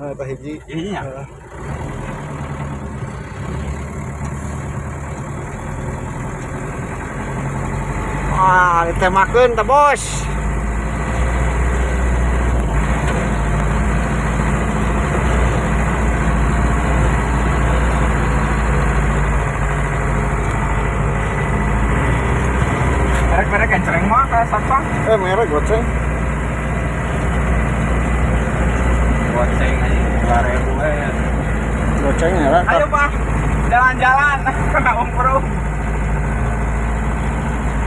Nah, tah hiji. Iya nya. Heeh. Wah, ditembakeun tah, Bos. Merek-merek kencreng mah kayak Samsung. Eh, merek goceng. Goceng aja 2000 eh. Goceng ya. Ayo, Pak. Jalan-jalan kena umroh.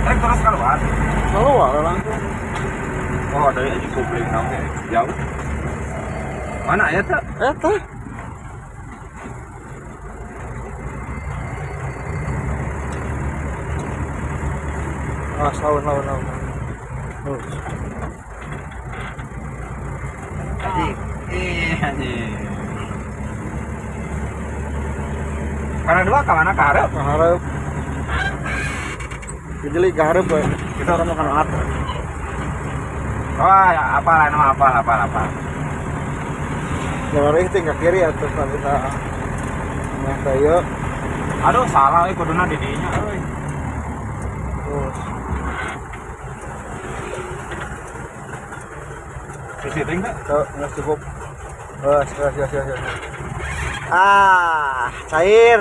Rek terus keluar. Keluar langsung. Oh, dari aja publik oke. Jauh. Mana ya tuh? Eta. Ah, lawan lawan lawan. Tuh. Anjing. Ih, anjing. Karena dua ke mana ke hareup? Ka hareup. Jadi ka hareup we. Kita orang makan alat. Oh, ya, apa lah nama apa apa apa. Jangan tinggal kiri atau kita nah kayak Aduh, salah euy kuduna di dinya euy. Terus. Di situ enggak? Tuh, nggak cukup. Oh, siap, siap, siap, siap. Ah, cair.